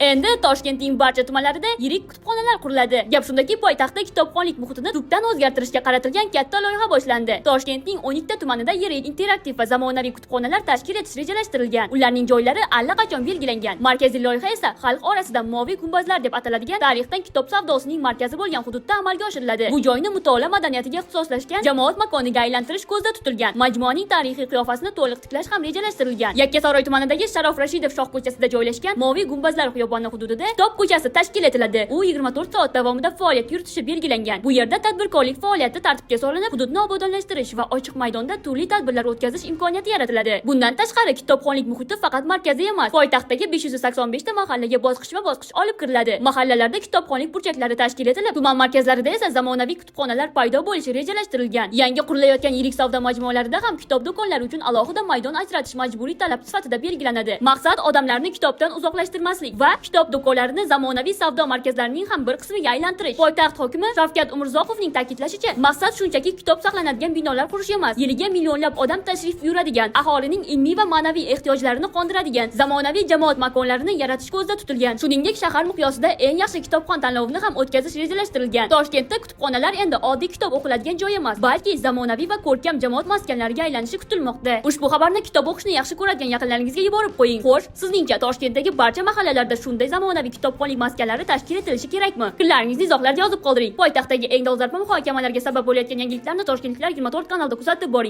Endi Toshkentning barcha tumanlarida yirik kutubxonalar quriladi. Gap shundaki, poytaxtda kitobxonlik muhitini tubdan o'zgartirishga qaratilgan katta loyiha boshlandi. Toshkentning 12 ta tumanida yirik, interaktiv va zamonaviy kutubxonalar tashkil etish rejalashtirilgan. Ularning joylari allaqachon belgilangan. Markaziy loyiha esa xalq orasida Moviy gumbazlar deb ataladigan, tarixdan kitob savdosining markazi bo'lgan hududda amalga oshiriladi. Bu joyni mutolaa madaniyatiga ixtisoslashgan jamoat makoniga aylantirish ko'zda tutilgan. Majmuaning tarixiy qiyofasini to'liq tiklash ham rejalashtirilgan. Yakkasaroy tumanidagi Sharof Rashidov shoh ko'chasida joylashgan Moviy gumbazlar xiyoboni hududida kitob ko'chasi tashkil etiladi. U 24 soat davomida faoliyat yuritishi belgilangan. Bu yerda tadbirkorlik faoliyati tartibga solinib, hududni obodonlashtirish va ochiq maydonda turli tadbirlar o'tkazish imkoniyati yaratiladi. Bundan tashqari, kitobxonlik muhiti faqat markazda emas, poytaxtdagi 585 ta mahallaga bosqichma-bosqich olib kiriladi. Mahallalarda kitobxonlik burchaklari tashkil etilib, tuman markazlarida esa zamonaviy kutubxonalar paydo bo'lishi rejalashtirilgan. Yangi qurilayotgan yirik savdo majmualarida ham kitob do'konlari uchun alohida maydon ajratish majburiy talab sifatida belgilanadi. Maqsad odamlarni kitobdan uzoqlashtirmaslik va kitob do'konlarini zamonaviy savdo markazlarining ham bir qismiga aylantirish. Poytaxt hokimi Shavkat Umurzoqovning ta'kidlashicha, maqsad shunchaki kitob saqlanadigan binolar qurish emas, yiliga millionlab odam tashrif buyuradigan, aholining ilmiy va ma'naviy ehtiyojlarini qondiradigan zamonaviy jamoat makonlarini yaratish ko'zda tutilgan. Shuningdek, shahar miqyosida eng yaxshi kitobxon tanlovini ham o'tkazish rejalashtirilgan. Toshkentda kutubxonalar endi oddiy kitob o'qiladigan joy emas, balki zamonaviy va ko'rkam jamoat maskanlariga aylanishi kutilmoqda. Ushbu xabarni kitob o'qishni yaxshi ko'radigan yaqinlaringizga yuborib qo'ying. Xo'sh, sizningcha, Toshkentdagi barcha mahallalarda shunday zamonaviy kitobxonlik maskanlari tashkil etilishi kerakmi? Fikrlaringizni izohlarda yozib qoldiring. Poytaxtdagi eng dolzarb muhokamalarga sabab bo'layotgan yangiliklarni Toshkentliklar 24 kanalida kuzatib boring.